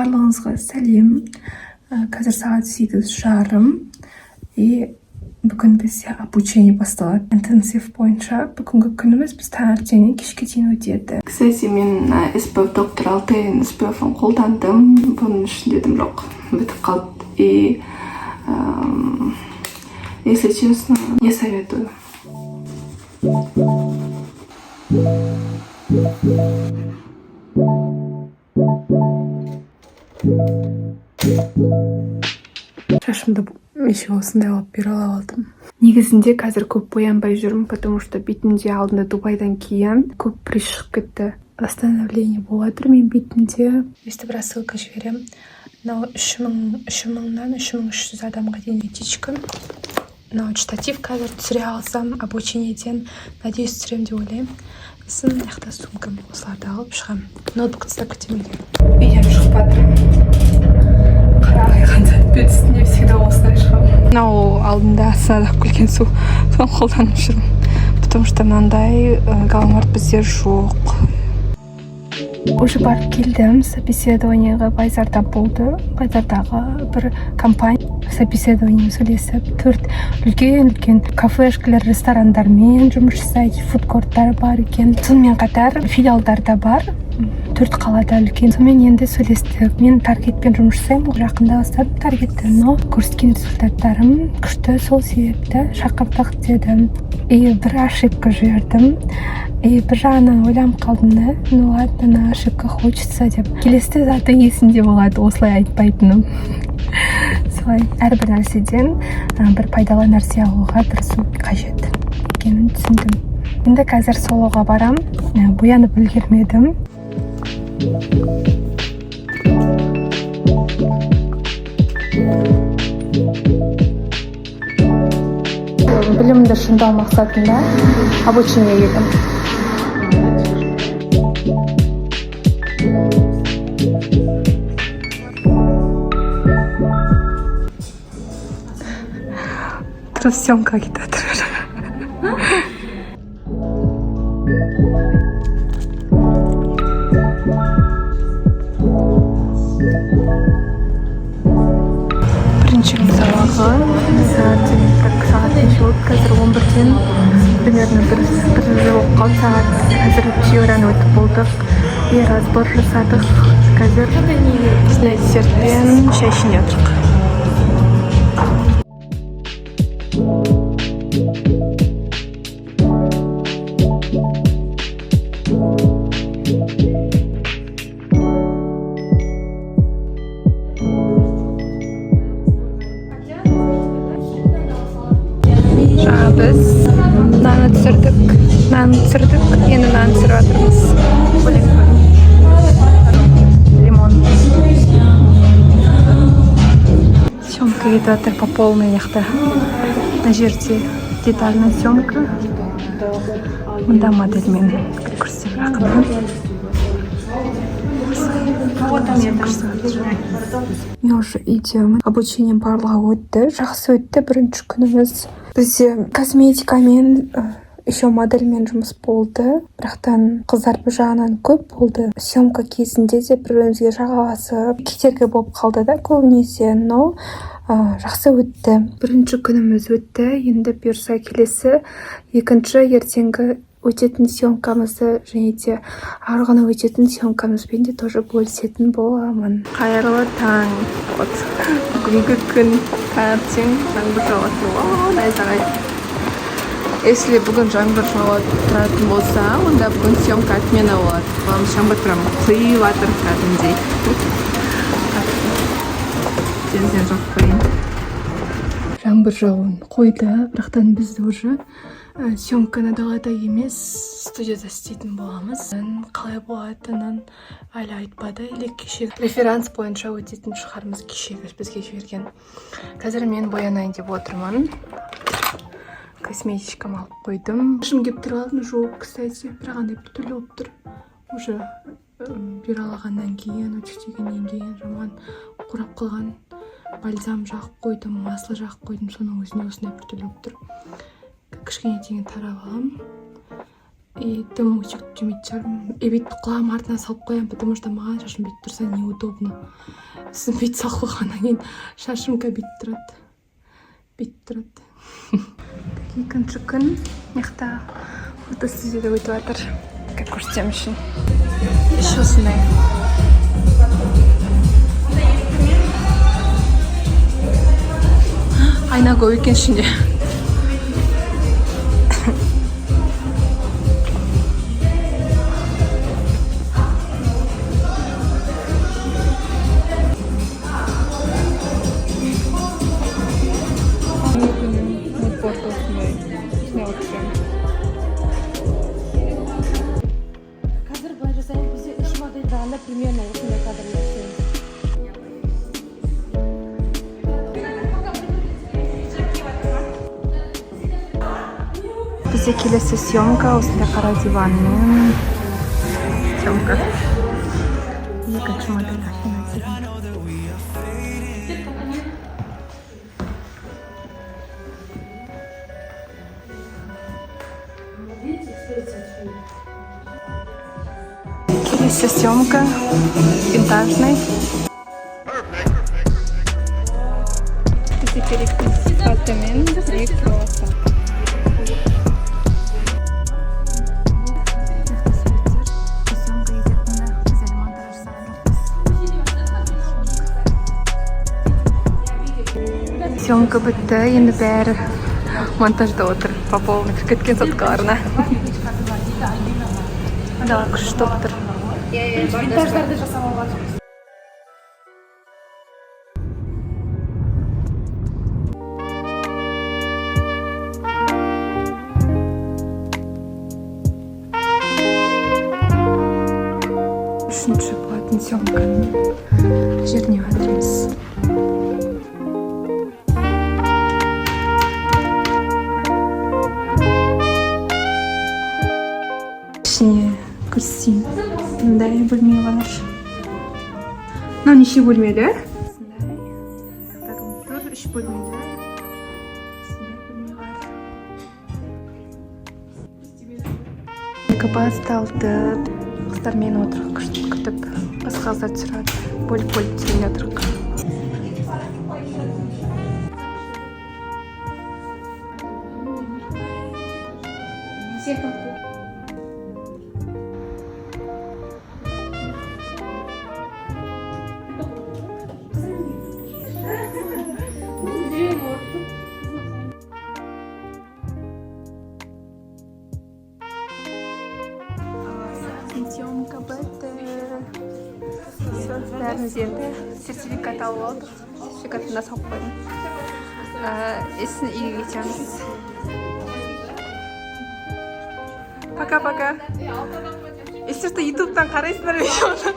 Барлығыңызға сәлем! Қазір сағат 8:30, и бүгін бізде обучение басталады интенсив бойынша. Бүгінгі күніміз біз таңертеңнен кешке дейін өтеді. Кстати, мен SPF Доктор Алтейн SPF-ін қолдандым. Бұның ішінде дым жоқ, бітіп қалды. И если честно, не советую. Шашымды еще осындай қылып бұйралап алдым. Негізінде қазір көп боянбай жүрмін, потому что бетімде алдында Дубайдан кейін көп прыщ шығып кетті. Восстановление болып жатыр менің бетімде. Өйстіп рассылка жіберемін. Мынау 3000, 3000-нан 3300 адамға дейін этичка. Мынау штатив, қазір түсіре алсам обучениеден, надеюсь, түсіремін деп ойлаймын. Сосын мына жақта сумкам, осыларды алып шығамын. Ноутбук тастап кетемін үйге. Үйден шығып жатырмын. Қарағай бет үстінде, всегда осылай шығамын. Мынау алдында Астанада келген су, соны қолданып жүрмін, потому что мынандай Галамарт бізде жоқ. Уже барып келдім собеседованиеға. Байзарда болды, Байзардағы бір компания. Собеседование сөйлесіп, төрт үлкен үлкен кафешкалер, ресторандармен жұмыс жасайды, фудкорттар бар екен, сонымен қатар филиалдар да бар төрт қалада үлкен. Сонымен енді сөйлестік. Мен таргетпен жұмыс жасаймын, жақында бастадым таргетті, но көрсеткен результаттарым күшті, сол себепті шақырдық деді. И бір ошибка жібердім, и бір жағынан ойланып қалдым да, ну ладно, на ошибках хочется деп. Келесі заты есімде болады осылай айтпайтыным. Солай, әрбір нәрседен бір пайдалы нәрсе алуға тырысу қажет екенін түсіндім. Енді қазір Солоға барам. Боянып үлгермедім. Білімді шыңдау мақсатында обучение келдім. Тұрып съемка кетіп жатыр. Бірінші күн сабағы. Так, сағат неше болды қазір? 11-ден примерно бір болып қалды сағат. Қазір теорияны өтіп болдық и разбор жасадық. Қазір осындай десертпен шай ішіп жатырмық. Жаңа біз мынаны түсірдік, мынаны түсірдік, енді мынаны түсіріп жатырмыз. Бөлек бөлек лимон. Съемка кетіп жатыр по полной. Мына жақта, мына жерде детальная съемка, мында модельмен көрсетемін жақыннан. Съемка жасап жатыр. Мен уже үйдемін. Обучение барлығы өтті, жақсы өтті. Бірінші күніміз бізде косметикамен, еще модельмен жұмыс болды, бірақтан қыздар бір жағынан көп болды. Съемка кезінде де бір бірімізге жағаласып, кедергі болып қалды да көбінесе, но жақсы өтті. Бірінші күніміз өтті. Енді бұйырса, келесі екінші ертеңгі өтетін съемкамызды және де арғы өтетін съемкамызбен де тоже бөлісетін боламын. Қайырлы таң! Вот бүгінгі күн таңертең жаңбыр жауатын. О, найзағай! Если бүгін жаңбыр жауып тұратын болса, онда бүгін съемка отмена болады. Потому жаңбыр прям құйып жатыр кәдімгідей. Терезені жауып қояйын. Жаңбыр жауын қойды, бірақтан біз уже съемканы далада емес, студияда істейтін боламыз. Қалай болатынын әлі айтпады, или кешегі реферанс бойынша өтетін шығармыз, кешегі бізге жіберген. Қазір мен боянайын деп отырмын. Косметичкам алып қойдым. Шашым кептіріп алдым, жуып, кстати, бірақ андай біртүрлі болып тұр уже, бұйралағаннан кейін, үтіктегеннен кейін жаман қурап қалған. Бальзам жағып қойдым, масло жағып қойдым, соның өзінде осындай біртүрлі болып тұр. Кішкене деген тарап аламын. И дым өтіп жемейтін шығармын. И бүйтіп құлағым артына салып қоямын, потому что маған шашым бүйтіп тұрса неудобно. Сосын бүйтіп салып қойғаннан кейін шашым бүйтіп тұрады. Бүйтіп тұрады. Екінші күн мына жақта фотостудияда өтіп жатыр. Как көрсетемін үшін. Іші осындай. Айна көп екен ішінде. Мудборд осындай. Осындай алып жүремін. Қазір былай жасаймыз, бізде үш модель бағанда примерно осындай кадрлар түсеміз. Бізде келесі съемка осындай қара диванмен съемка. Екінші модель Афина деген. Келесі съемка винтажный. Бізде керекті сипатымен екі круассан. Съемка ететіні біз әлі монтаж жасаған жоқпыз. Съемка бітті, енді бәрі монтажда отыр. По полной кіріп кеткен соткаларына. Дала күшті болып тұр. Винтаждарды жасап алған. Үшінші болатын съемканың жеріне жатырмыз. Ішіне көрсетейін. Мындай бөлме бар. Мынау неше бөлмелі? Осындай. Рум-тур, үш бөлмелі. Осындай бөлме бар. Екі басталды. Қыздармен отырық күшті күтіп. Басқа қыздар түсіреді. Бөліп-бөліп түсіріп жатырық. Съемка бітті. Все, бәріміз енді сертификат алып алдық. Сертификатын да салып қойдым. Есін үйге кетеміз. Пока-пока. Если что, ютубтан қарайсыңдар видеоны.